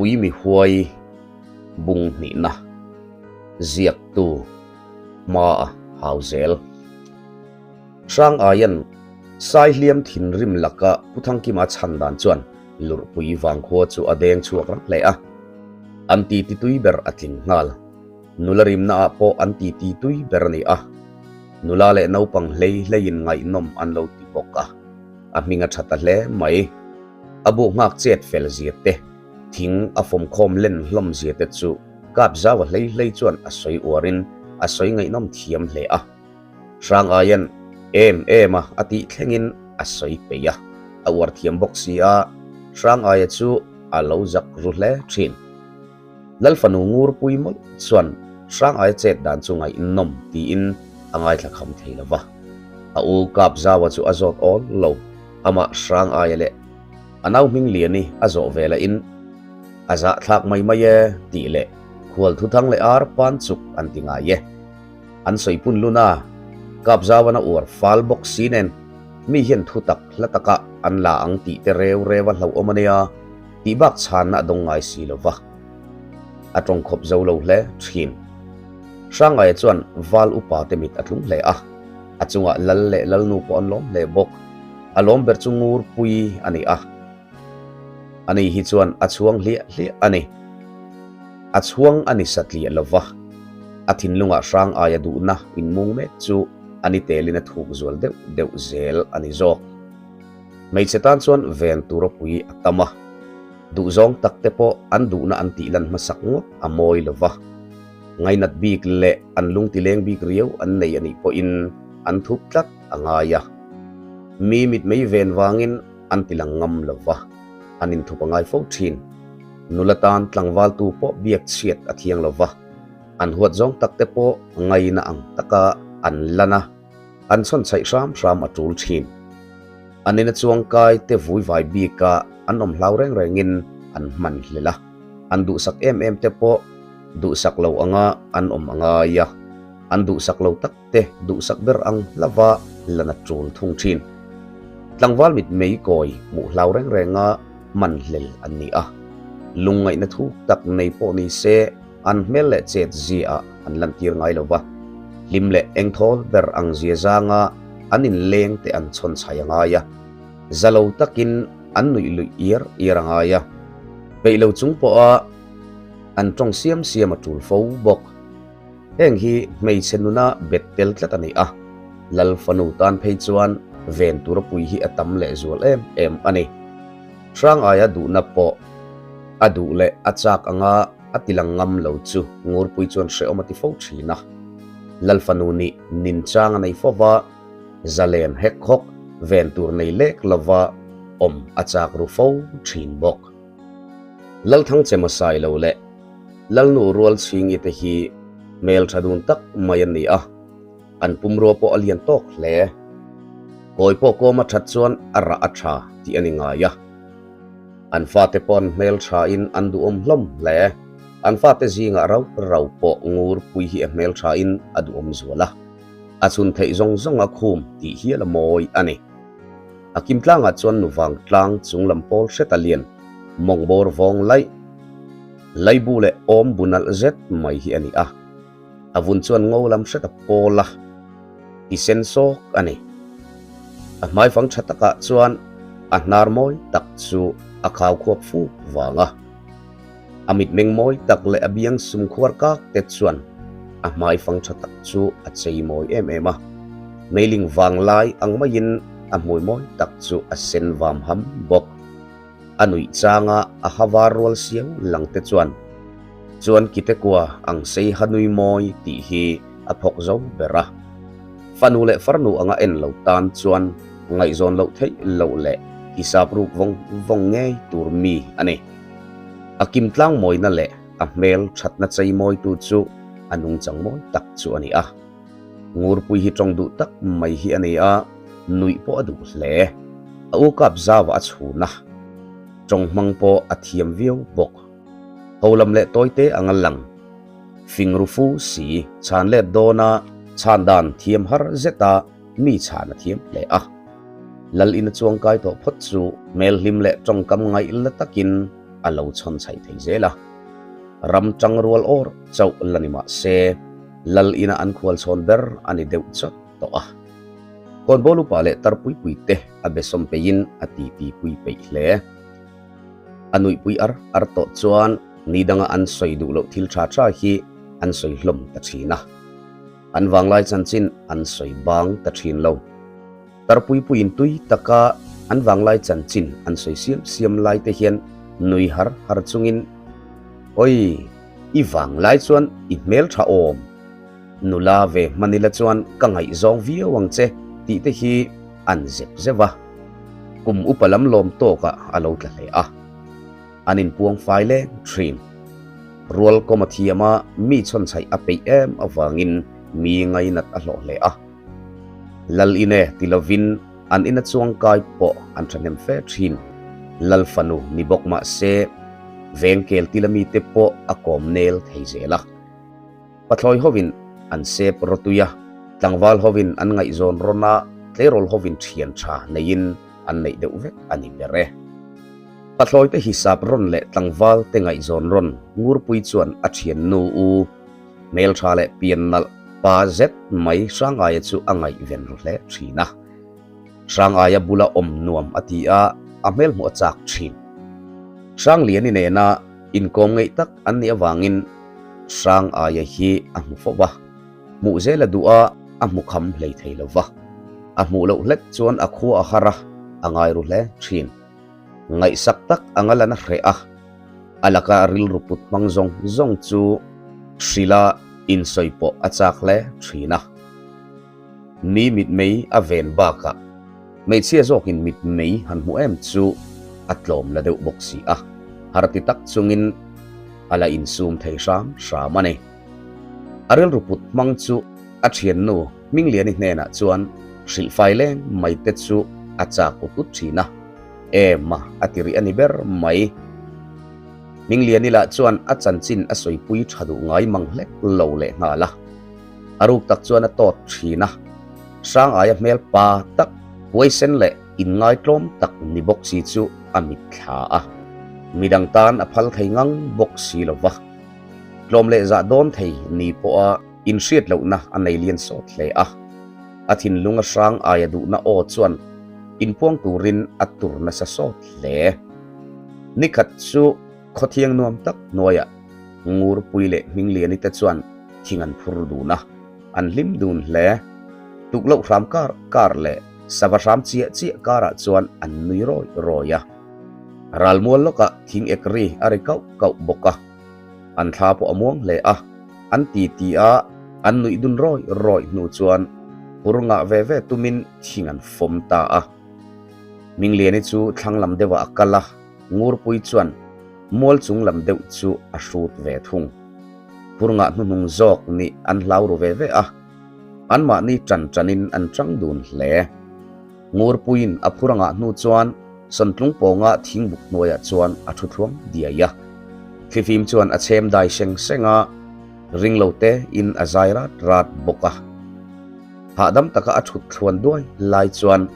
Lurhpui mi huai bung hnihna ziaktu hma a hau zel. Hrang aian Saihliam thinrim laka Pu Thangkima chhan dan chuan Lurhpui vangkhua chu a deng chhuak rang hle a, an titi tui ber a tling nghal. Nula rimna ah pawh an titi tui ber a ni a, nula leh naupang hlei hleiin ngaihnawm an lo ti bawk a, a hming a tha ta hle mai. A bu nghak chet fel zia te, thing a fawmkhawm len hlawm zia te chu kap zau a hlei hlei chuan a sawi uarin a sawi ngaihnawm thiam hle a. Hrang aian em em a a tih thlengin a sawi peih a, a uar thiam bawk si a, Hrang aia chu a lo zak ru hle thin. Lal fanu Ngurpui mawlh chuan Hrang aia chet dan chu ngaihnawm tiin a ngaithla kham thei lo va. A u kap zaua chu a zawt awl lo, amah Hrang aia leh a nau hming Liani a zawh ve lahin a zahthlak mai mai e tih leh khual thuthang leh ar pan chuk an ti ngai e. An sawi pun lun a, kap zauan a uar fal bawk si nen mi hian thu tak hla taka an la ang tih te reu reu a hlauhawm a nia tih bak chhanna a dawng ngai si lo va. A tawng khawp zo lo hle thin. Hrangaia chuan val upa te mit a tlung hle a, a chungah lal leh lalnu pawh an lawm hle bawk. A lawm ber chu Ngurpui a ni a. Ani hi chuan a chhuang hliah hliah a ni. A chhuang a ni satliah lo va, a thinlungah hrang aia duhna inmung mek chu a ni telin a thuk zual deuh deuh zel a ni zawk. Hmeichhe tan chuan ven tur a pui a tam a, duhzawng tak te pawh an duhna an tih lan hmasak ngawt a mawi lo va, ngainat bik leh an lungtileng bik riau an nei a nih pawhin an thup tlat a ngai a. Mi mitmei ven vangin an ti lang ngam lo va, an inthup a ngai fo thin. Nula tan tlangvaltu pawh biak chhiat a thiang lo va, an huat zawng tak te pawh ngaina ang taka an lan a, an chhawn chhaih hram hram a tul thin. An ina chuangkai te vui vai bika an awm hlau reng rengin an hman hlel a, an duhsak em em te pawh duhsak lo anga an awm a ngai a, an duhsak lo tak te duhsak ber ang hlava lan a tul thung thin. Tlangval mit mei kawi hmuh hlau reng renga hman hlel an ni a, lungngaihna thuk tak nei pawh ni se an hmel leh chet zia ah an lantir ngai lo va, hlim leh engthawl ber ang zia zanga an inleng te an chhawn chhai a ngai a, za lo takin an nuih luih iar iar a ngai a, peih lo chung pawha an tawng siam siam a tul fo bawk. Heng hi hmeichhe nuna bet tel tlat a ni a, Lal fanu tan phei chuan ven tura pui hi a tam leh zual em em a ni. Hrang aia duhna pawh a duh leh a chak anga a ti lang ngam lo chu Ngurpui chuan hrehawm a ti fo thin a. Lal fanu nih nin chang a nei fo va, zalen hek hawk ven tur nei lek lova awm a chak ru fo thin bawk. Lalthangchema sai lo leh Lalnu rual chhingi te hi hmel tha dun tak mai an ni a, an pumrua pawh a lian tawk hle. Kawi pawh kawm a that chuan a rah a tha tih a ni ngai a. An fate pawh an hmel tha in an duhawm hlawm hle. An fate zingah rau rau pawh Ngurpui hi a hmel tha in a duhawm zual a, a chhun theih zawng zawng a khum tih hial a mawi a ni. A kim tlangah chuan nuvang tlang chung lam pawl hret a lian, mawngbawr vawng laih. Laibu leh awm bu nalh zet mai hi a ni a, a vun chuan ngo lam hret a pawl a, ti sen sawk a ni. A hmaifang tha takah chuan a hnar mawi tak chu a khau khuap fuk vang a, a mitmeng mawi tak leh a biang sum khuar kak te chuan a hmaifang tha tak chu a chei mawi em em a, meiling vang lai ang maiin a hmui mawi tak chu a sen vam ham bawk. A nuih changa a ha var rual siau lang te chuan chuan kite kua ang sei ha nui mawi tih hi a phawk zo ber a. Fanu leh farnu anga en lo tan chuan ngaihzawn loh theih loh leh hisap ruk vawng vawng ngei tur mi a ni. A kim tlang mawina leh a hmel thatna chei mawitu chu a nungchang mawi tak chu a ni a. Ngurpui hi tawng duh tak mai hi a ni a, nuih pawh a duh hle. A u kap zauah a chhun a, tawng hmang pawh a thiam viau bawk. Ho lam leh tawite anga lang, fing ru fu si, chhan let dawna chhan dan thiam har zeta mi chhan a thiam hle a. Lal ina chuangkai tawh phawt chu hmelhlim leh tawngkam ngaih la takin a lo chhawn chhaih thei zel a. Ram tang rual awr chauh la ni mah se, lal ina an khual chhawn ber a ni deuh chawt tawh a. Kawnbawl upa leh tar puipui te a be sawm peihin a titi pui peih hle. A nuihpui ar ar tawh chuan ni danga an sawi duh loh thil tha tha hi an sawi hlawm ta thin a. An vanglai chanchin an sawi bang ta thin lo. Tarpuipuiin tui taka an vanglai chanchin an sawi siam siam lai te hian nui har har chungin, Oi, i vanglai chuan i hmel tha awm. Nula ve hman ila chuan ka ngaihzawng viau ang che tih te hi an zep zeuh a. Kum upa lam lawm tawkah a lo tla hle a. An inpuang fai leng thin. Rual kawm a thiam a, mi chhawnchhaih a peih em avangin mi ngainat a hlawh hle a. Lal ine ti lovin an ina chuangkai pawh an thahnem fe thin. Lal fanu ni bawk mah se, veng kel tila mite pawh a kawm nel thei zel a. Pathlawi hovin an sep rawtui a, tlangval hovin an ngaihzawn rawn a, tleirawl hovin thian tha neiin an neih deuh vek a ni ber e. Pathlawi te hisap rawn leh tlangval te ngaihzawn rawn Ngurpui chuan a thiannu u hmeltha leh pian nalh pa zet mai Hrangaia chu a ngaihven ru hle thin a. Hrangaia bula awm nuam a ti a, a hmel hmuh a chak thin. Hrangliani nena inkawm ngeih tak an nih avangin Hrang aia hi a hmu fo va, hmuh zel a duh a, a hmu kham hlei thei lo va. A hmuh loh hlek chuan a khua a har a, a ngai ru hle thin. Ngaihsak tak anga lan a hreh a, a laka rilru put hmang zawng zawng chu hrilha insawi pawh a chak hle thin a. Mi mitmei a ven bakah hmeichhia zawkin mitmei han hmu em chu a tlawm la deuh bawk si a, har ti tak chungin a la insum thei hram hram a ni. A rilru put hmang chu a thiannu Hmingliani hnenah chuan hrilhfai leng mai te chu a chak ut ut thin a, Em a a ti rih a ni ber mai. Hmingliani lah chuan a chanchin a sawipui tha duh ngai mang hlek lo lehnghal a. A ruk tak chuan a tawt thin a, Hrangaia hmel pa tak, huaisen leh inngaitlawm tak ni bawk si chu a mitthla a. Midang tan a phal thei ngang bawk si lo va. Tlawm leh zah dawn thei ni pawha inhriat lohna a nei lian sawt hle a. A thinlung a Hrangaia duhna aw chuan inpuang turin a tur nasa sawt hle. Nikhat chu Khawthiang nuam tak hnuaiah Ngurpui leh Hmingliani te chuan thing an phur dun a, an hlim dun hle. Tukloh hram kar kar leh sava hram chiah chiah karah chuan an nui rawi rawi a. Ralmual lawkah thing ek ri a ri kauh kauh bawk a, an thla pawh a muang hle a, an ti ti a, an nuih dun rawi rawi hnu chuan phur ngah ve ve tumin thing an fawm ta a. Hmingliani chu thlang lam deuhah a kal a. Ngurpui chuan mual chung lam deuh chu a hrut ve thung. Phur ngah hnuhnung zawk nih an hlau ru ve ve a, anmahni tan tanin an tang dun hle. Ngurpuiin a phur a ngah hnu chuan Sawntlung pawnga thingbuk hnuaiah chuan a thu thluang diai a. Thlifim chuan a chhem dai seng seng a, ring lo te in a zai rat rat bawk a. Hahdam taka a thut thluan duai lai chuan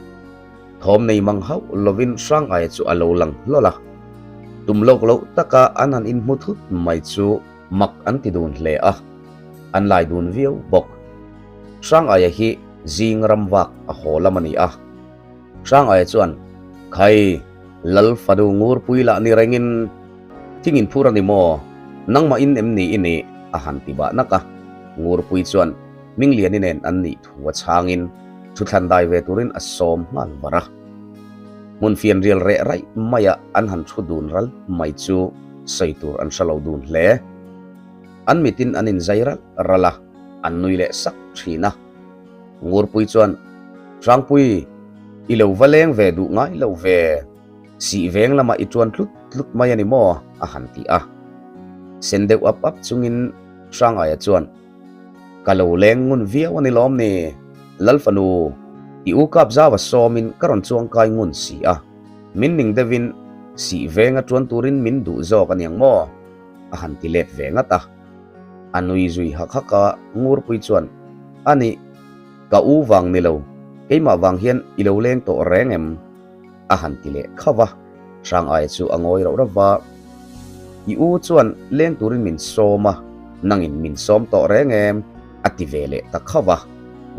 Thawm nei mang hauh lovin Hrangaia chu a lo lang hlawl a. Tum lawk loh taka an han inhmu thut mai chu mak an ti dun hle a, an lai dun viau bawk. Hrangaia hi zing ram vak a haw lam a ni a. Hrangaia chuan, Khai, Lal fanu ngurpui lah ni rengin thing inphur a ni maw? Nangmah in em ni i nih? a han ti bah nak a. Ngurpui chuan, Hmingliani nen an nih thu a chhangin thuthlan dai ve turin a sawm nghal var a. Hmun fianrial reh raih maia an han thu dun ral mai chu sawi tur an hre lo dun hle. An mitin an inzai ralh ralh a, an nui leh sak thin a. Ngurpui chuan, Hrangpui, i lo va leng ve duh ngai lo ve. Sih veng lamah i tuan tlut tlut mai a ni maw? a han ti a. Sen deuh ap ap chungin Hrangaia chuan, Ka lo leng ngun viau a ni lawm ni? Lal fanu, i u kap zau a sawmin ka rawn chuang kai ngun si a, min ning deuhin sih venga tuan turin min duh zawk a niang maw? a han ti let ve ngat a. A nui zui hak hak a, Ngurpui chuan, A nih, ka u vang ni lo, keimah vang hian i lo leng tawh reng em? a han ti leh khauh a. Hrangaia chu a ngawi rauh rauh va. I u chuan leng turin min sawm a, nangin min sawm tawh reng em? a ti ve leh ta khauh a.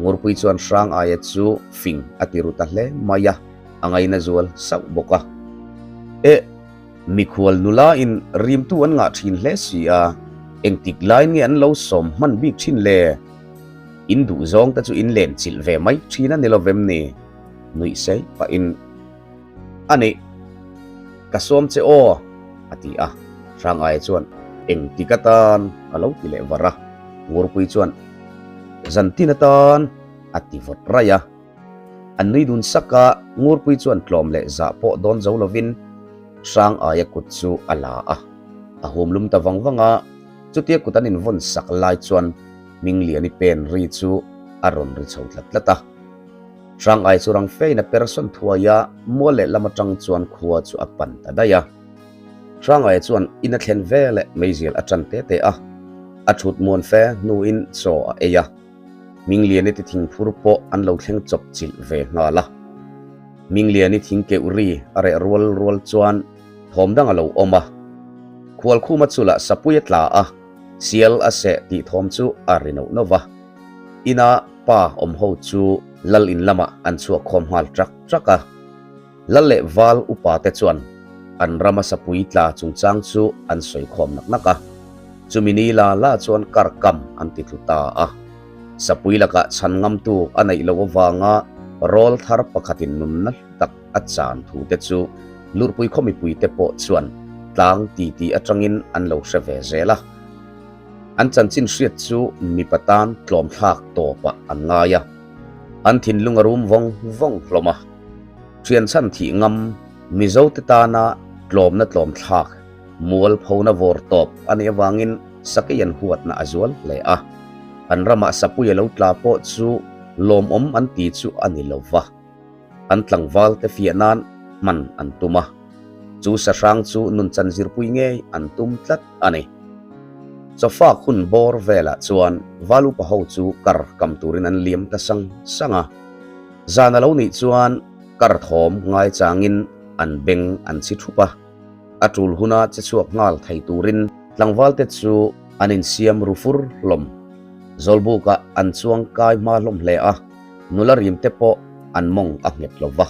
Ngurpui chuan Hrangaia chu fing a ti ru ta hle mai a, a ngaina zual sauh bawk a. Eh! Mikhual nula in rimtu an ngah thin hle si a, engtik laiin nge an lo sawm hman bik thin le? In duh zawng te chu in len chilh ve mai thin a ni lo vem ni? Nuih sei pahin, A nih, ka sawm che aw, a ti a. Hrangaia chuan, Engtik atan? a lo ti leh var a. Ngurpui chuan, Zantin atan, a ti vawt raih a. An nui dun sak a, Ngurpui chuan tlawm leh zah pawh dawn zo lovin Hrang aia kut chu a la a, a hum lum ta vang vang a, chutia kut an invawn sak lai chuan Hmingliani pen ri chu a rawn ri chho tlat tlat a. Hrang ai chu rang fein a persawn thuai a, mual leh lam atang chuan khua chu a pan ta daih a. Hrang aia chuan in a thlen ve leh meizial a tan te te a, a thut muan fe hnuin chaw a ei a. Hmingliani te thingphur pawh an lo thleng chawp chilh ve nghal a. Hmingliani thing keuh ri a reh rual rual chuan thawm dang a lo awm a. Khualkhuma chulah sapui a tla a, sial a seh tih thawm chu a ri noh noh va. Ina pa awm ho chu lal in lamah an chhuak khawm nghal trak trak a. Lal leh val upa te chuan an rama sapui tla chungchang chu an sawi khawm nak nak a. Chumi ni la la chuan kar kam an ti tlu ta a. Sapui lakah chhan ngamtu a neih loh avanga rawl thar pakhatin nunna hlu tak a chan thu te chu Lurhpui khaw mipui te pawh chuan tlang titi atangin an lo hre ve zel a. An chanchin hriat chu mipa tan tlawmthlak tawpah an ngai a. An thinlung a rum vawng vawng hlawm a. Thian chhan thih ngam Mizote tana tlawmna tlawmthlak, mualphona vawr tawp a nih avangin sakei an huatna a zual hle a. An ramah sapui a lo tla pawh chu lawmawm an ti chu a ni lo va. An tlangval te fiah nan hman an tum a. Chu sahrang chu nunchan zirpui ngei an tum tlat a ni. Chawfak hun bawr velah chuan Valupa ho chu kar kam turin an liam ta sang sang a. Zan a lo nih chuan kar thawm ngaichangin an beng an chhi thup a, a tul huna che chhuak nghal thei turin tlangvalte chu an insiam ru fur hlawm. Zawlbukah an chuang kai hma hlawm hle a, nula rimte pawh an mawng a nghet lo va,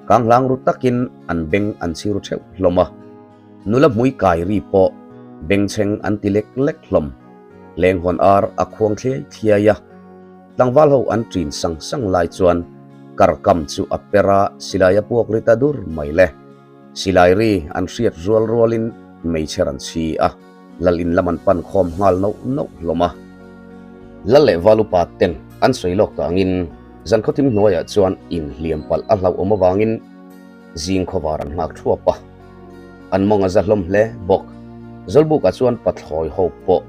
kanghlang ru takin an beng an chhi ru theuh hlawm a, nula hmui kai ri pawh bengchheng an ti lek lek hlawm. Lenghawn ar a khuang thliai thliai a. Tlangval ho an ṭin sang sang lai chuan karkam chu a per a, silai a puak ri ta dur mai le. Silai ri an hriat rual rualin hmeichher an chhi a, lal in lam an pan khawm nghal nauh nauh hlawm a. Lal leh val upa ten an sawi lawk ta angin zan khawthim hnuaiah chuan inhliam palh a hlauhawm avangin zing khawvar an nghak thuap a. An mawng a za hlawm hle bawk. Zawlbukah chuan pathlawi ho pawh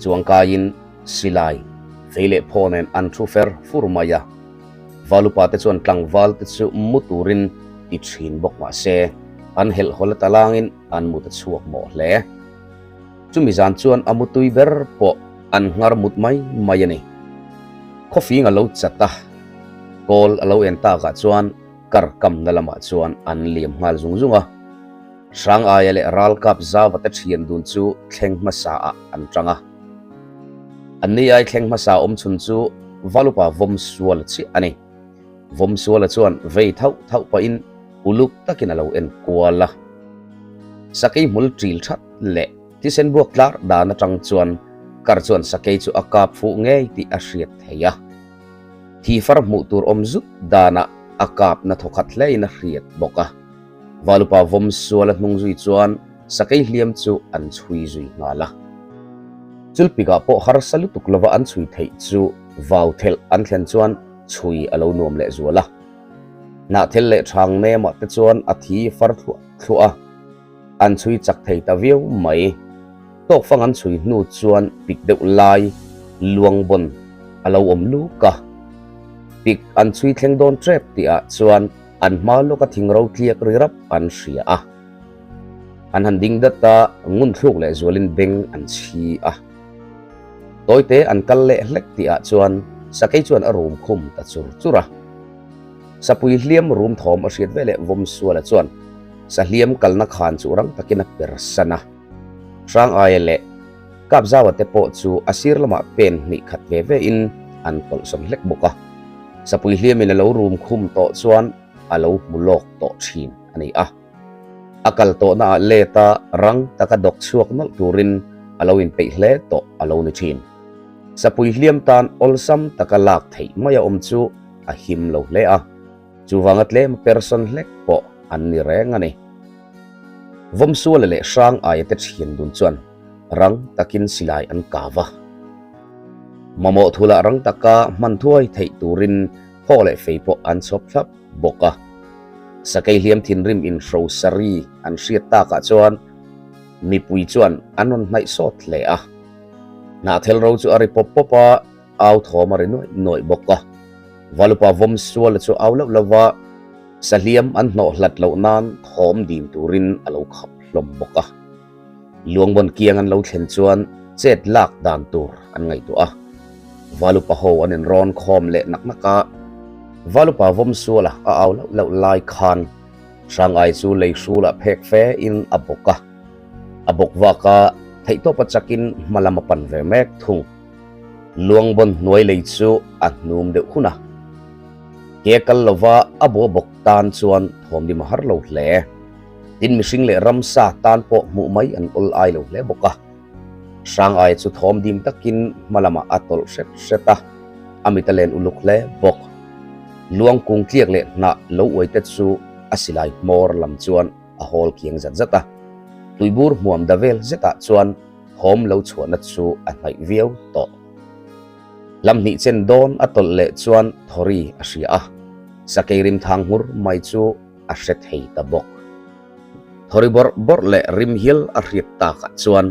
chuangkaiin Silai, fei leh phaw nen an thu fer fur mai a. Valupa te chuan tlangval te chu mu turin ti thin bawk mah se, an helhhawl a talangin an mut a chhuak mawh hle. Chumi zan chuan a mutui ber pawh an nghar mut mai mai a ni. Khawfing a lo chat a, kawl a lo en takah chuan kar kamna lamah chuan an liam nghal zung zung a. Hrang aia leh ralkap zava te thian dun chu thleng hmasa ah an tang a. An ni ai thleng hmasa awm chhun chu Valupa Vawmsuala chiah a ni. Vawmsuala chuan vei thauh thauh pahin uluk takin a lo en kual a. Sakei hmul ṭil that leh thisen buak tlar dan atang chuan kar chuan sakei chu a kap fuh ngei tih a hriat theih a. Thi far hmuh tur awm zut danah a kapna thawkhat hlein a hriat bawk a. Valupa Vawmsuala hnung zui chuan sakei hliam chu an chhui zui nghal a. Chulpikah pawh harsa lutuk lova an chhui theih chu vau thelh an thlen chuan chhui a lo nuam leh zual a. Hnahthel leh thang nemah te chuan a thi far thluah thluah a, an chhui chak thei ta viau mai. Tawkfang an chhui hnu chuan pik deuh lai luang bawn a lo awm luk a. Pik an chhui thleng dawn tep tihah chuan An hma lawka thing ro tliak ri rap an hria a. An han ding dat a, ngun thluk leh zualin beng an chhi a. Tawite an kal leh hlek tihah chuan sakei chuan a rum khum ta chur chur a. Sapui hliam rum thawm a hriat veleh Vawmsuala chuan sahliam kalna khan chu rang takin a per san a. Hrangaia leh Kapzaua te pawh chu a sir lamah pen hnih khat ve ve in an tawlh sawn hlek bawk a. Sapui hliamin a lo rum khum tawh chuan a lo hmu lawk tawh thin a ni a. A kal tawhna ah let a rang taka dawk chhuak nawlh turin a lo inpeih hle tawh a lo ni thin. Sapui hliam tan awlsam taka lak theih mai a awm chu a him lo hle a. Chuvanga tlem person hlek pawh an ni reng a ni. Vawmsuala leh Hrang aia te thian dun chuan rang takin silai an kav a. Mamawh thulah rang taka hman thuai theih turin thaw leh fei pawh an chhawp thlap bawk a. Sakei hliam thinrim inhro sari an hriat takah chuan mipui chuan an rawn hnaih sawt hle a. Hnahthel ro chu a ri pawp pawp a, au thawm a ri nuaih nuaih bawk a. Valupa Vawmsuala chu au loh lo va, sahliam an hnawh hlat loh nan thawm dim turin a lo khap hlawm bawk a. Luangbawn kiang an lo thlen chuan chet lak dan tur an ngaihtuah a. Valupa ho an inrawn khawm leh nak nak a, Valupa Vawmsuala a au loh loh lai khan Hrangai chu lei hrulah phek fe in a bawk a. A bawk vak a, theihtawp a chakin hma lam a pan ve mek thung. Luangbawn hnuai lei chu a hnum deuh hun a. Ke kal lova a bua bawk tan chuan thawmdim a har lo hle. Tin mihring leh ramsa tan pawh hmuh mai an awl ai lo hle bawk a. Hrangaia chu thawm dim takin hma lamah a tawlh hret hret a, a mit a len uluk hle bawk. Luang kung tliak leh hnah lo uai te chu a silai hmawr lam chuan a hawl kiang zat zat a. Tuibur hmuam da vel zetah chuan thawm lo chhuahna chu a hnaih viau tawh. Lam hnih chen dawn a tawlh leh chuan thawri a hria a, sakei rim thang hmur mai chu a hre thei ta bawk. Thawri bawrh bawrh leh rim hial a hriat takah chuan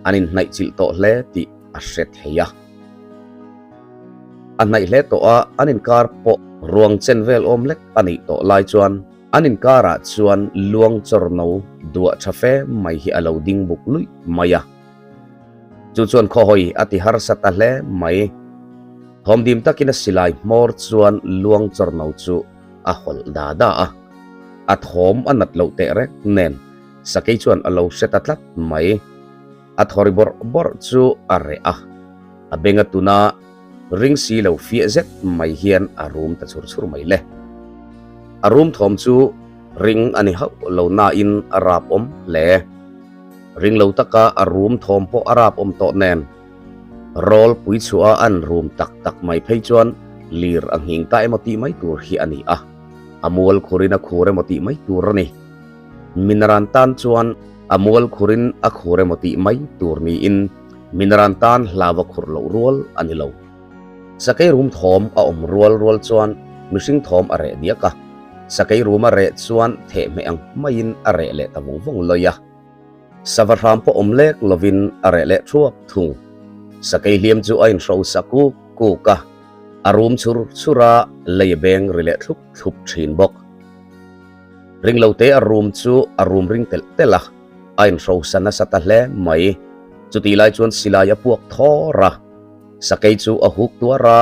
an inhnaih chilh tawh hle tih a hre thei a. A hnaih hle tawh a, an inkar pawh ruang chen vel awm lek a nih tawh lai chuan an inkarah chuan luang chawrno duah tha fe mai hi a lo ding buk luih mai a. Chu chuan khawhawi a ti harsa ta hle mai. Thawmdim takin a silai hmawr chuan luang chawrno chu a hawlh da da a, a thawm a nat loh teh reng nen sakei chuan a lo hre ta tlat mai. A thawri bawrh bawrh chu a reh a, a beng a tun a, ring si lo fiah zet mai hian a rum ta chhur chhur mai le. A rum thawm chu ring a ni hauh lo nain a rap awm hle. Ring lo taka a rum thawm pawh a rap awm tawh nen. Rawl pui chhuah a an rum tak tak mai phei chuan lir a nghing ta emaw tih mai tur hi a ni a, a mual khurin a khur emaw tih mai tur a ni. Minaran tan chuan a mual khurin a khur emaw tih mai tur niin Minaran tan hlava khur loh rual a ni lo. Sakei rum thawm a awm rual rual chuan mihring thawm a reh diak a, sakei rum a reh chuan thehmeh ang maiin a reh leh ta vung vung lawi a. Sava hram pawh awm lek lovin a reh leh thuak thung. Sakei hliam chu a inhro sa kuk kuk a, a rum chhur chhur a, lei a beng ri leh thlup thlup thin bawk. Ring lo te a rum chu a rum ring telh telh a, a inhro sa nasa ta hle mai. Chutih lai chuan silai a puak thawr a, sakei chu a huk tuar a,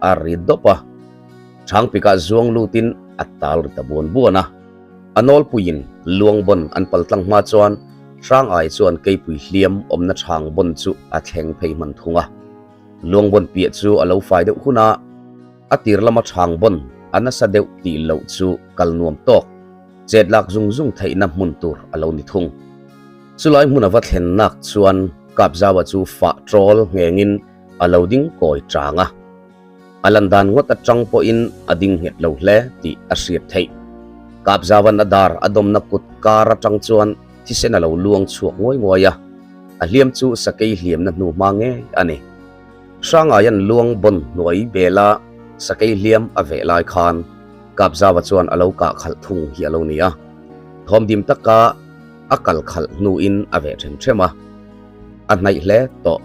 a ri dawp a. Changpikah zuang lutin a tal ri ta buan buan a. A nawlpuiin luangbawn an pal tlang hma chuan Hrangai chuan keipui hliam awmna chhangbawn chu a thleng phei hman thung a. Luangbawn piah chu a lo fai deuh hun a, a tir lama chhangbawn a nasa deuh tih loh chu kal nuam tawk, chet lak zung zung theihna hmun tur a lo ni thung. Chulai hmun a va thlen nak chuan Kapzaua chu fah trawl nghengin a lo ding kawi chang a. A lan dan ngawt atang pawhin a ding nghet lo hle tih a hriat theih. Kapzavan a dar a dawmna kut kar atang chuan thisen a lo luang chhuak nguai nguai a, a hliam chu sakei hliamna hnu hma ngei a ni. Hrangaian luang bawn hnuai bela sakei hliam a veh lai khan Kapzava chuan a lo kah khalh thung hi a lo ni a, thawmdim taka a kal khalh hnuin a veh them them a, a hnaih hle tawh.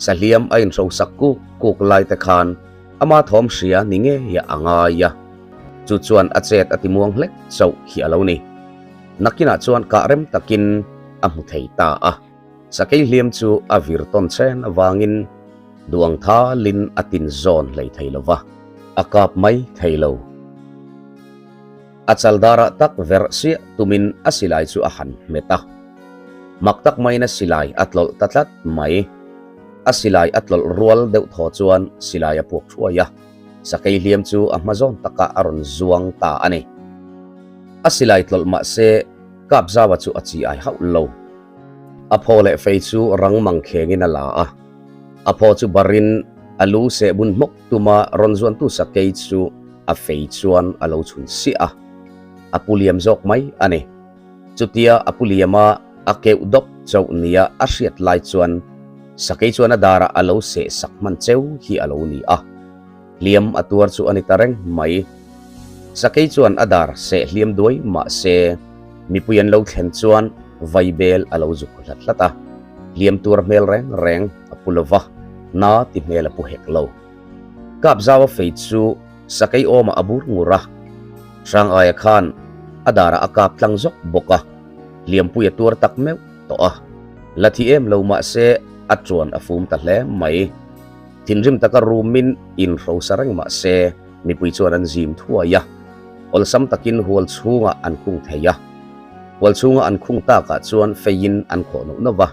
Sahliam a inhrosak kuk kuk lai te khan ama thawm hria ni ngei a ngai a, chu chuan a chet a ti muang hlek chauh hi a lo ni. Nakinah chuan kah rem takin a hmu thei ta a, sakei hliam chu a vir tawn chen avangin duang thalin a tin zawn hlei thei lo va, a kap mai thei lo. A chal darah tak verh siah tumin a silai chu a han hmet a. Mak tak maiin a silai a tlawlh ta tlat mai. A silai a tlawlh rual deuh thaw chuan silai a puak thuai a, sakei hliam chu a hma zawn takah a rawn zuang ta a ni. A silai tlawlh mah se Kapzawa chu a chi ai hauh lo. A phaw leh fei chu rang mang khengin a la a, a phaw chu barin a lu seh bun hmawk tuma rawn zuantu sakei chu a fei chuan a lo chhun siah a, a pu liam zawk mai a ni. Chutia a pu liama a keuh dawp chauh nia a hriat lai chuan sakei chuan a darah a lo seh sak hman cheu hi a lo ni a, hliam a tuar chu a ni ta reng mai. Sakei chuan a dar seh hliam duai mah se mipui an lo thlen chuan vaibel a lo zuk hlat hlat a, hliam tuar hmel reng reng a pu lo va, na ti hmel a pu hek lo. Kapzau a fei chu Sakei awmah a bur ngur a, Hrangaia khan a darah a kap tlang zawk bawk a, hliampui a tuar tak meuh tawh a. La thi em lo mah se a chuan a fum ta hle mai. Thinrim taka rumin inhrosa reng mah se mipui chuan an zim thuai a, awlsam takin hual chhungah an khung thei a. Hual chhunga an khung takah chuan feiin an khawh nauh nauh va,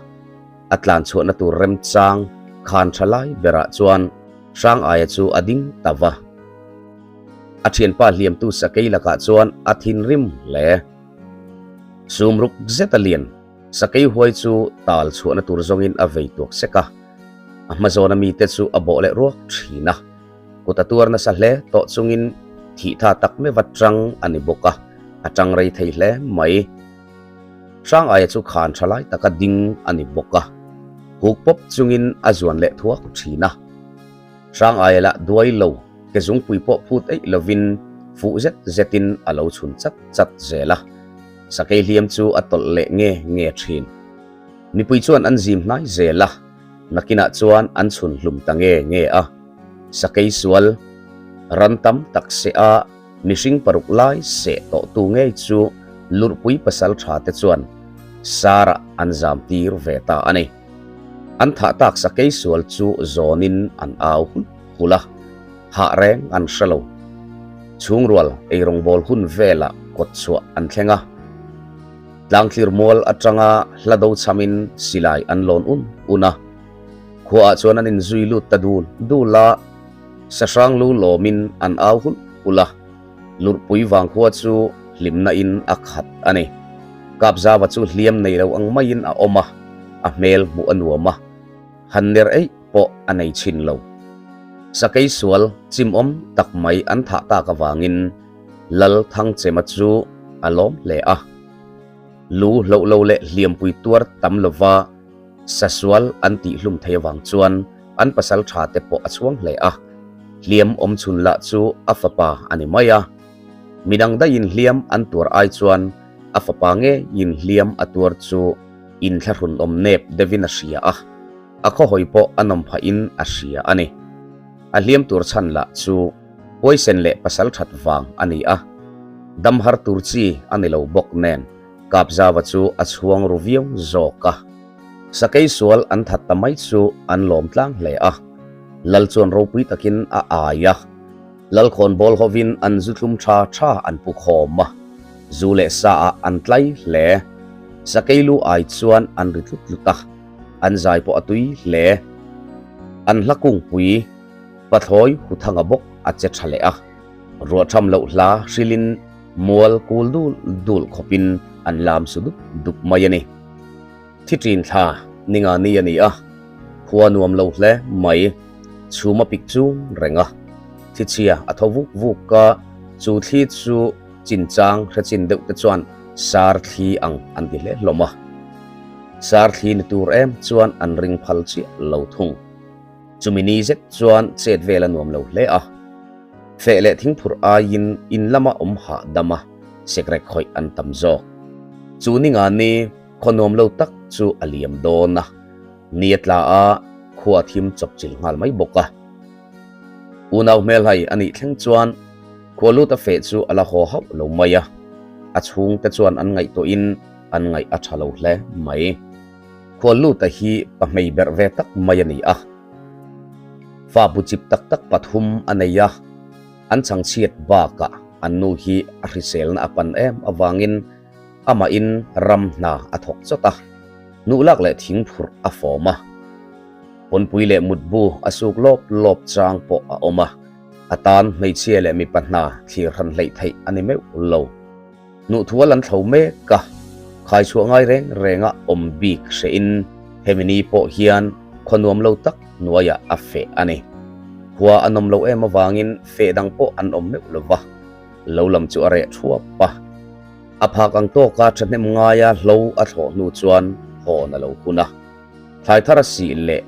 a tlan chhuahna tur remchang khan tha lai berah chuan Hrangaia chu a ding ta va. A thianpa hliamtu sakei lakah chuan a thinrim hle. Sumruk zet a lian, sakei huai chu tal chhuahna tur zawngin a vei tuak sek a. A hmazawna mite chu a bawh leh ruak thin a. Kut a tuar nasa hle tawh chungin thihtha tak meuh a tang a ni bawk a, a tang rei thei hle mai. Hrangaia chu khan tha lai taka ding a ni bawk a, huk pawp chungin a zuan leh thuak thin a. Hrangaia lah duai lo, ke zungpui pawh phut eih lovin fuh zet zetin a lo chhun chat chat zel a, sakei hliam chu a tawlh leh nge nge thin. Mipui chuan an zim hnai zel a, nakinah chuan an chhun hlum ta nge nge a. Sakei sual ran tam tak seh a, Mihring paruk lai seh tawhtu ngei chu Lurhpui pasal tha te chuan Sarah an zam tir ve ta a ni. An thah tak sakei sual chu zawnin an au hulh hulh a, hah reng an hre lo. Chhungrual eirawngbawl hun velah kawtchhuah an thleng a, tlangthlir mual atanga hla do chhamin silai an lawn un un a, khuaah chuan an inzui lut ta dul dul a. Sahrang lu lawmin an au hulh hulh a, Lurhpui vangkhua chu hlimna in a khat a ni. Kapzava chu hliam nei lo ang maiin a awm a, a hmel hmuh a nuam a, han ner eih pawh a nei chhin lo. Sakei sual chimawm tak mai an thah tak avangin Lal Thangchema chu a lawm hle a. Lu hloh lo leh hliampui tuar tam lova Sasual an tihhlum thei avang chuan an pasal tha te pawh a chhuang hle a, hliam awm chhun lah chu a fapa a ni mai a. Midang daihin hliam an tuar ai chuan a fapa ngeiin hliam a tuar chu inthlahrun awm nep deuhin a hria a, a khawhawi pawh a nawm phahin a hria a ni. A hliam tur chhan lah chu huaisen leh pasal that vang a ni a, dam har tur chi a ni lo bawk nen Kapzava chu a chhuang ru viau zawk a. Sakei sual an that ta mai chu an lawm tlang hle a, Lal chuan ropui takin a ai a. Lalkhawn bawl hovin an zu thlum tha tha an pu khawm a, zu leh sa ah an tlai hle. Sakei lu ai chuan an ri tlut tlut a, an zai pawh a tui hle. An hla kungpui Pathlawi Huthanga bawk a che tha leh a, ruahtham loh hla hrilhin mual kul dul dul khawpin an lam su dup dup mai a ni. Thi ṭin thla ni nga ni a ni a, khua nuam lo hle mai, chhum a pik chung reng a, thi chhia a tho vuk vuk a, chu thli chu chinchang hre chin deuh te chuan sar thli ang an ti hle hlawm a, sar thli ni tur em chuan an ring phal chiah lo thung. Chumi ni zet chuan chet vel a nuam lo hle a, feh leh thingphurh aiin in lama awm hahdam a, sekrek khawih an tam zawk. Chu ni nga ni khaw nuam lo tak chu a liam dawn a, ni a tla a, khua a thim chawp chil nghal mai bawk a. Unau hmelhai a nih thleng chuan khua lut a feh chu a la haw hauh lo mai a, a chhungte chuan an ngaihtuahin an ngaih a tha lo hle mai. Khual luta hi pa hmei berh ve tak mai a ni a, fa bu chip tak tak pathum a nei a, an chhangchhiat bakah an nu hi a hriselna a pan em avangin amahin ram hna a thawk chawt a. Hnuh lak leh thing phurh a fawm a. Pawnpui leh mutbu a suk lawp lawp chang pawh a awm a. A tan hmeichhia leh mipa hna thlir hran hleih theih a ni meuh lo. Hnuhthual an thlo mek a, khaichhuah ngai reng renga awm bik hrehin hemi ni pawh hian khaw nuam lo tak hnuaiah a feh a ni. Khua a nawm loh em avangin feh dang pawh an awm meuh lo va, lo lam chu a reh thuap a. A phak ang tawka thahnem ngaia hlo a thlawh hnu chuan hawn a lo hun a. Thlai thar a sih leh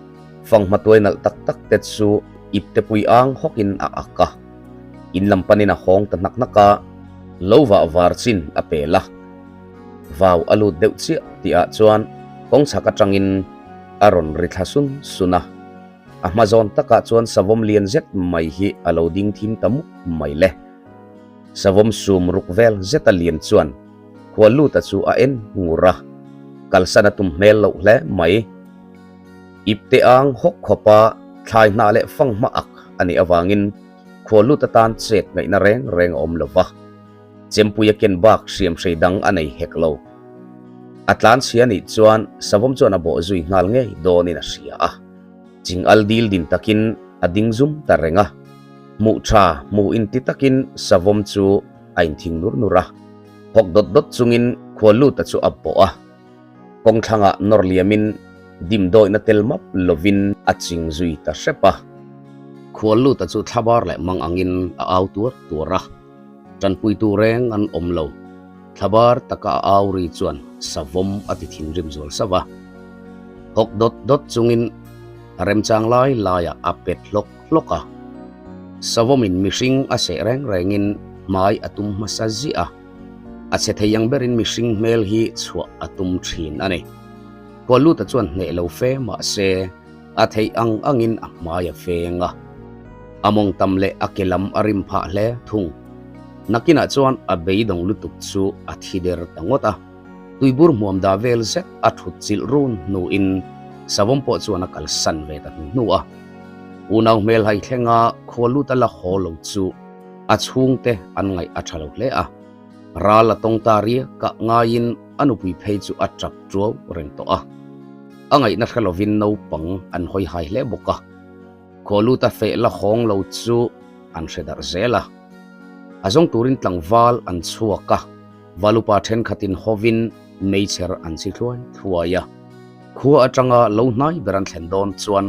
fanghma tuai nalh tak tak te chu iptepui ang hawkin a ak a. In lam panin a hawng ta hnak hnak a, lo vah var chin a pel a. Vau a lut deuh chiah tih ah chuan kawng chhak atangin a rawn ri thla sun sun a. A hma zawn takah chuan savawm lian zet mai hi a lo ding thim ta mup mai le. Savawm sum ruk vel zeta lian chuan Khua luta chu a en ngur a, kalsan a tum hmel loh hle mai. Ipte ang hawk khawpa thlai hnah leh fang hma ak a nih avangin khua lut atan chet ngaihna reng reng a awm lo va, chempui a ken bak hriamhrei dang a nei hek lo. A tlanchhia nih chuan savawm chuan a bawh zui nghal ngei dawnin a hria a. Ching al dil din takin a ding zum ta reng a, hmuh tha hmuh inti takin savawm chu a inthing nur nur a. Hawk dawt dawt chungin khua luta chu a bawh a, kawng thlangah nawr liamin dimdawihna tel map lovin a ching zui ta hrep a. Khua luta chu thlabar leh mang angin a au tuar tuar a, tanpuitu reng an awm lo. Thlabar taka a au ri chuan savawm a ti thinrim zual sauh a. Hawk dawt dawt chungin a remchang lai laiah a pet hlawk hlawk a. Savawmin mihring a seh reng rengin hmai a tum hmasa ziah a, a che thei ang berin mihring hmel hi chhuah a tum thin a ni. Kualuta chuan hneh lo fe mah se a theih ang angin a hmai a feng a, a mawng tam leh a ke lam a rim phah hle thung. Nakinah chuan a beidawng lutuk chu a thi der ta ngawt a. Tuibur hmuam dah vel zet a thut chilh run hnuin savawm pawh chuan a kalsan ve ta hnu hnu a. Unau hmel hai thlenga khua lut a la haw lo chu a chhungte an ngaih a tha lo hle a. Ral a tawng ta riak ah ngaiin a nupui phei chu a tap tuau reng tawh a. A ngaihna hre lovin naupang an hawi hai hle bawk a. Khua lut a feh la hawng lo chu an hre darh zel a. A zawng turin tlangval an chhuak a. Valupa thenkhatin hovin meichher an chi thluai thluai a. Khua atanga lo hnai ber an thlen dawn chuan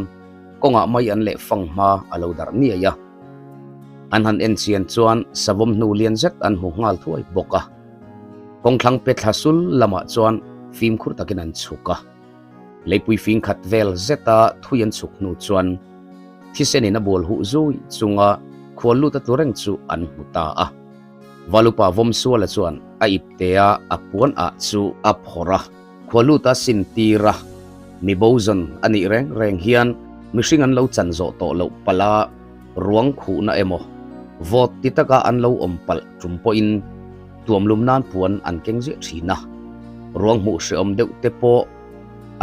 kawngah mai an leh fang hma a lo darh niai a. An han en chian chuan savawm hnu lian zet an hmu nghal thuai bawk a. Kawngthlang pe thla sul lamah chuan fimkhur takin an chhuk a. Leipui fing khat vel zeta thui an chhuk hnu chuan thisenin a bual huh zui chunga khual lut a tlu reng chu an hmu ta a. Valupa Vawmsuala chuan a iptea a puan ah chu a phawrh a, khua lut a sin tir a, mi bo zawn a nih reng reng hian mihring an lo chan zawh tawh loh palh a, ruang khuhna emaw vawt ti taka an lo awm palh tum pawhin tuamlum nan puan an keng ziah thin a, ruang hmuh hreawm deuh te pawh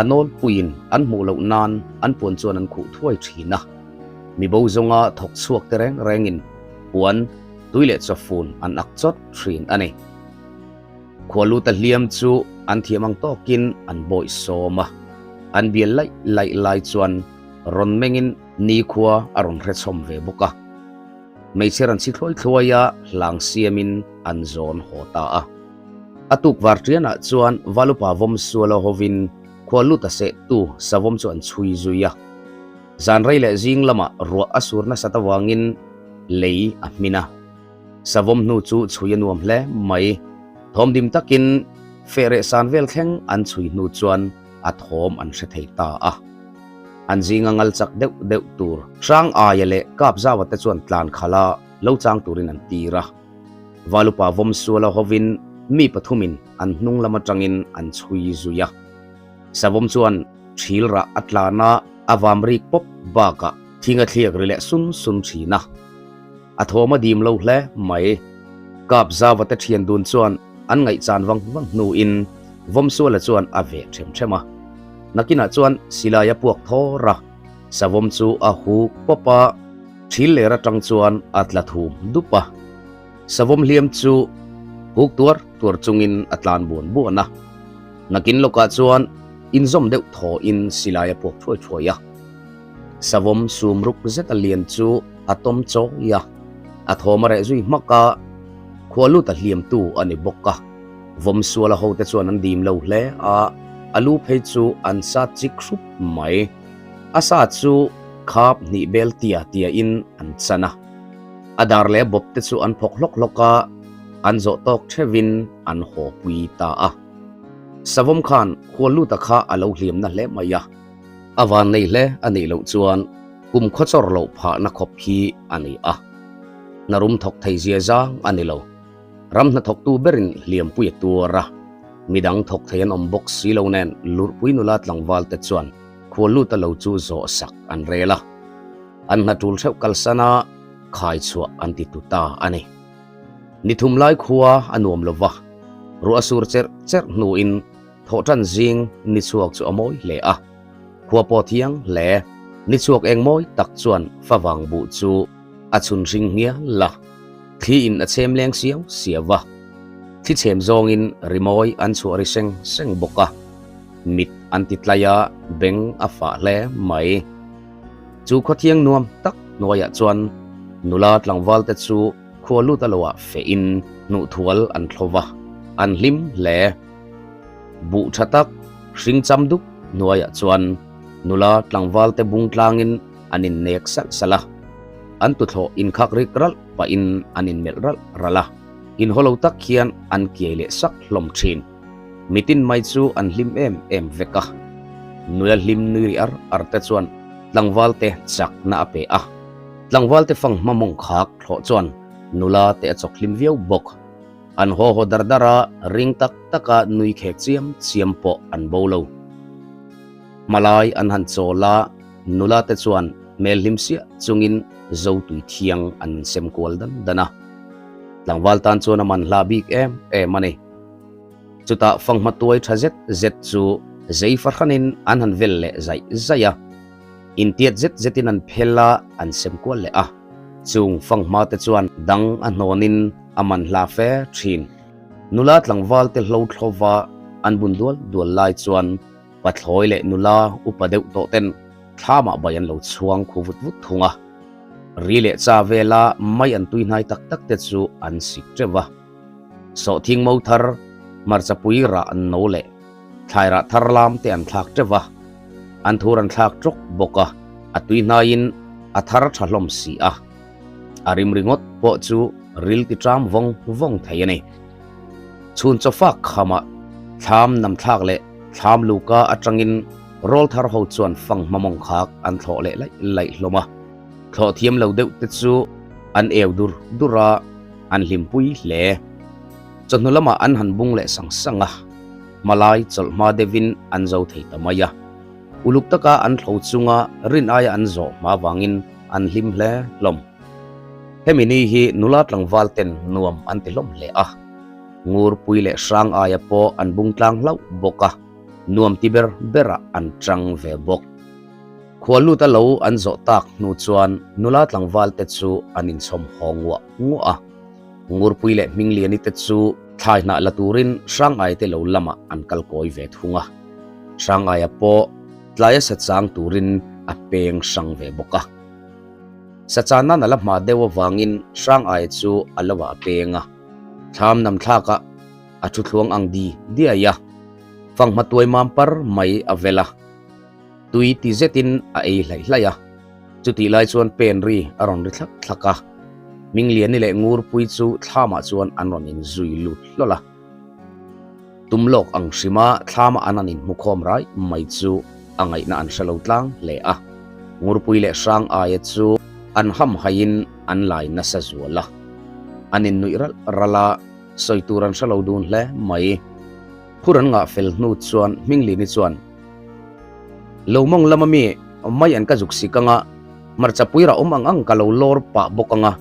a nawlpuiin an hmuh loh nan an puan chuan an khuh thuai thin a, mi bo zawnga thawk chhuak te reng rengin puan Tui leh chawfun an ak chawt thin a ni. Khualuta hliam chu an thiam ang tawkin an bawih sawm a, an bial laih laih lai chuan rawn mengin nikhua a rawn hrechhawm ve bawk a. Hmeichhe rawn chhi thluai thluai a, hlang siamin an zawn haw ta a. A tuk var tianah chuan Valupa Vawmsuala hovin khualuta sehtu savawm chu an chhui zui a. Zan rei leh zing lamah ruah a sur nasat avangin lei a hmin a. Savawm hnu chu chhui a nuam hle mai. Thawm dim takin feh reh san vel thleng an chhui hnu chuan a thawm an hre thei ta a. An zinga ngal chak deuh deuh tur hrang aia leh kap zaua te chuan tlan khalh a lo chang turin an tir a. Valupa Vawmsuala hovin mi pathumin an hnung lam atangin an chhui zui a. Savawm chuan thil rah a tlan a, a vam rik pawp bakah thing a thliak ri leh sun sun thin a. A thawm a dim lo hle mai. Kap Zava te thian dun chuan an ngaihchan vang vang hnuin Vawmsuala chuan a veh them them a. Nakinah chuan silai a puak thawr a, Savawm chu a huk pawp a, thil ler atang chuan a tla thum dup a. Savawm hliam chu huk tuar tuar chungin a tlan buan buan a. Nakin lawkah chuan. Inzawm deuh thawhin silai a puak thuai thuai a. Savawm sum ruk zet a lian chu a tawm chawi a, a thawm a reh zui hmak a, khua lut a hliamtu a ni bawk a. Vawm suala hote chuan an dim lo hle a, a lu phei chu an sat chik hrup mai. A sa chu khap hnih bel tia tiain an chan a. A dar leh bawp te chu an phawk hlawk hlawk a, an zawh tawk theuhin an haw pui ta a. Savawm khan hual luta kha a lo hliamna hle mai a, a van nei hle a nih loh chuan kum khaw chawr loh phahna khawp hi a ni a. Hnarum thawk thei zia zang a ni lo. Ram hnathawktu berin hliampui a tuar a, midang thawk thei an awm bawk si lo nen lurhpui nula tlangval te chuan khual luta lo chu zawh sak an rel a. An hna tul theuh kalsan a, khai chhuah an ti tu ta a ni. Ni thum lai khua a nuam lo va, ruah a sur cherh cherh hnuin thawhtan zing ni chhuak chu a mawi hle a. Khua pawh thiang hle, ni chhuak eng mawi tak chuan favang buh chu a chhun hring ngial a, thli in a chhem leng siau siau va, thli chhem zawngin rimawi an chhuah ri seng seng bawk a, mit an ti tlai a, beng a fah hle mai. Chu khawthiang nuam tak hnuaiah chuan nula tlangval te chu khua lut a loah fehin hnuhthual an thlo va, an hlim hle. Buh tha tak hring cham dup hnuaiah chuan nula tlangval te bung tlangin an innek salh salh a, an tuthlawh inkhak rik ralh pahin an inmelh ralh ralh a, inhaw lo tak hian an kiai leh sak hlawm thin. Mitin mai chu an hlim em em vek a, nula hlim nui ri ar ar te chuan tlangval te chakna a pe a, tlangval te fang hma mawng khak thlawh chuan nula te a chawk hlim viau bawk. An haw haw dar dar a, ring tak tak a nui khek chiam chiam pawh an bo lo. Hmalai an han chawl a, nula te chuan hmel hlim siah chungin Zotui thiang an sem kual dan dan a. Tlangval tan chuan a man hla bik em em a ni. Chutah fanghma tuai tha zet zet chu zei fahranin an han vel leh zaih zaih a. Intiat zet zetin an phel a, an sem kual leh a. Chung fanghma te chuan dang a hnawnin a man hla fe thin. Nula tlangval te hlo thlova an bun dual dual lai chuan pathlawi leh nula upa deuh tawh ten thlamah bai an lo chhuang khu vut vut thung a. Ri leh cha vela mai an tui hnai tak tak te chu an sik teuh a. Sawhthing mo thar, hmarchapui rah an no leh thlai rah thar lam te an thlak teuh a, an thur an thlak tawk bawk a, a tui hnaiin a thar tha hlawm si a, a rim ringawt pawh chu ril ti ṭam vawng vawng thei a ni. Chhun chawfak khamah thlam nam thlak leh thlam luka atangin rawl thar ho chuan fang hmamawng khak an thlawh leh laih laih hlawm a, thlawh thiam lo deuh te chu an eu dur dur a, an hlimpui hle. Chawhnu lamah an han bung leh sang sang a, hmalai chawlh hma deuhin an zo thei ta mai a. Uluk taka an thlo chunga rin aia an zawh hma vangin an hlim hle hlawm. Hemi ni hi nula tlangval ten nuam an ti hlawm hle a, Ngurpui leh Hrang aia pawh an bung tlang hlauh bawk a, nuam ti ber berah an tang ve bawk. Khua lut a lo an zawh tak hnu chuan nula tlangval te chu an inchhawm haw nguah nguah a. Ngurpui leh Hmingliani te chu thlai hnah la turin Hrangaite lo lamah an kal kawi ve thung a. Hrangaia pawh tlaia sa chang turin a peng hrang ve bawk a. Sa chan nan a la hma deuh avangin Hrangaia chu a lo ah a peng a. Thlam nam thlakah a thu thluang ang di diai a. Fanghma tuai mam par mai a vel a. Tui ti zetin a ei hlaih hlaih a, chutih lai chuan pen ri a rawn ri thlak thlak a. Mingliani leh Ngurpui chu thlamah chuan an rawn inzui lut hlawl a. Tum lawk ang hrima thlama an han inhmukhawm rai mai chu a ngaihna an hre lo tlang hle a. Ngurpui leh Hrang aia chu an hamhaiin an lai nasa zual a. An innuih ralh ralh a, sawi tur an hre lo dun hle mai. Phur an ngah fel hnu chuan Hminglini chuan, Lo mawng lama mi mai an ka zuk sik anga, hmarcha pui rah awm ang ang ka lo lawr pah bawk anga,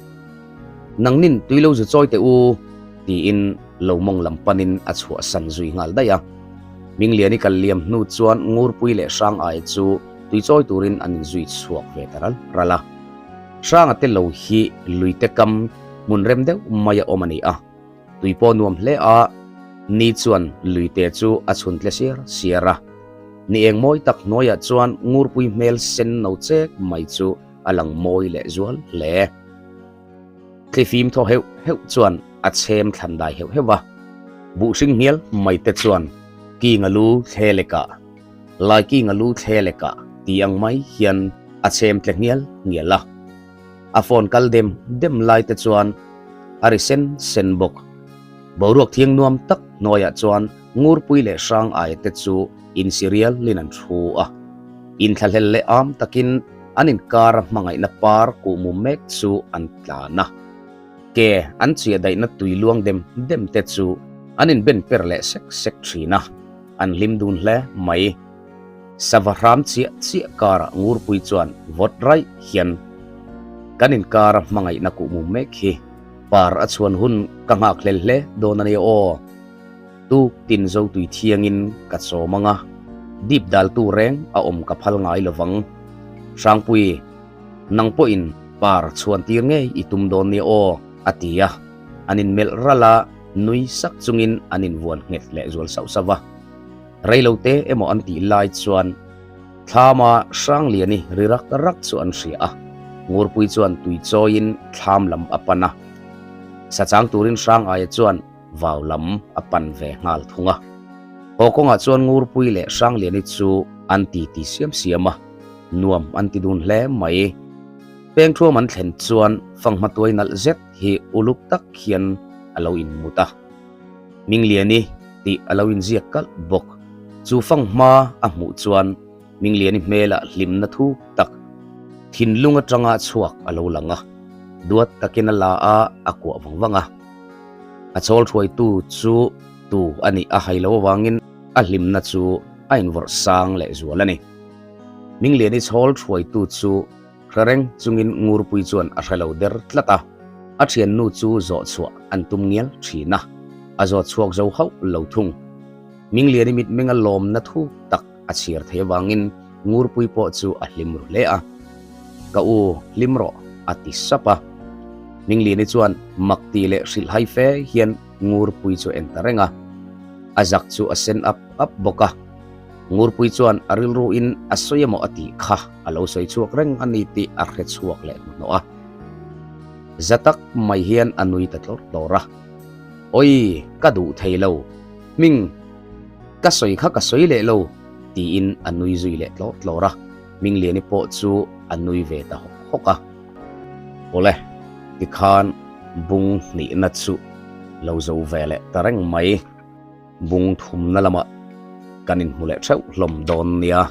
nangnin tui lo zu chawi teh u, tiin lo mawng lam panin a chhuahsan zui nghal daih a. Hmingliani kal liam hnu chuan Ngurpui leh Hrangai chu tui chawi turin an inzui chhuak ve ta ral ral a. Hranga te lo hi luite kam hmun rem deuh mai a awm a ni a. Tui pawh nuam hle a, ni chuan luite chu a chhun tle siar siar a. Ni eng mawi tak hnuaiah chuan Ngurpui hmel sen no chek mai chu a lang mawi leh zual hle. Thlifim thaw heuh heuh chuan a chhem thlan dai heuh heuh a, buh hring hnial mai te chuan Kinga lu thle lekah, Lai Kinga lu thle lekah ti ang mai hian a chhem tle hnial hnial a. A phone kal dem dem lai te chuan a ri sen sen bawk. Boruak thiang nuam tak hnuaiah chuan Ngurpui leh Hrang Aia te chu insirialin an thu a. Inthlahlel leh am takin an inkara hmangaihna par kuhmu mek chu an tlan a. Ke an chiah daihna tui luang dem dem te chu an inben per leh sek sek thin a, an hlim dun hle mai. Sava hram chiah chiah karah Ngurpui chuan vawt raih hian kan inkara hmangaihna kuhmu mek hi par a chhuan hun ka nghakhlel hle dawn a nia aw. Tuk tin zo tui thiangin ka chawm ang a, dip daltu reng a awm ka phal ngai lo vang. Hrangpui, nang pawhin par chhuan tir ngei i tum dawn nia aw, a ti a. An inmelh ralh a, nui sak chungin an invuan nghet leh zual sauh sauh va. Reilote emaw an tih lai chuan thlama Hrangliani ri rak rak chu an hria a, Ngurpui chuan tui chawiin thlam lam a pan a. Sachang turin Hrangaia chuan vau lam a pan ve nghal thung a. Haw kawngah chuan Ngurpui leh Hrangliani chu an titi siam siam a, nuam an ti dun hle mai. Pengthuam an thlen chuan fanghma tuai nalh zet hi uluk tak hian a lo inmut a. Mingliani tih a lo inziak kalh bawk. Chu fang hma a hmuh chuan Mingliani hmelah hlimna thuk tak thinlung atanga chhuak a lo lang a, duat takin a la a, a kuah vang vang a. A chawl hruaitu chu tu a nih a hai lo avangin a hlimna chu a invawrh sang lehzual a ni. Mingliani chawl hruaitu chu Hre reng chungin Ngurpui chuan a hre lo der tlat a, a thiannu chu zawh chhuah an tum ngial thin a, a zawt chhuak zo hauh lo thung. Mingliani mitmenga lawmna thu tak a chhiar thei avangin Ngurpui pawh chu a hlim ru hle a. Ka u, hlim rawh, a ti sap a. Mingliani chuan mak ti leh hrilhhai fe hian Ngurpui chu en ta reng a, a zak chu a sen ap ap bawk a. Ngurpui chuan a rilruin a sawi emaw a tih kha a lo sawi chhuak reng a ni tih a hre chhuak leh hnuhnawh a. Za tak mai hian a nui ta tlawr tlawr a. Awi, ka duh thei lo. Hming, ka sawi kha ka sawi leh lo, tiin a nui zui leh tlawr tlawr a. Hmingliani pawh chu a nui ve ta hawk hawk a. Awle, tikhan bung hnihna chu lo zo ve leh ta reng mai. Bung thumna lamah kan inhmu leh theuh hlawm dawn nia.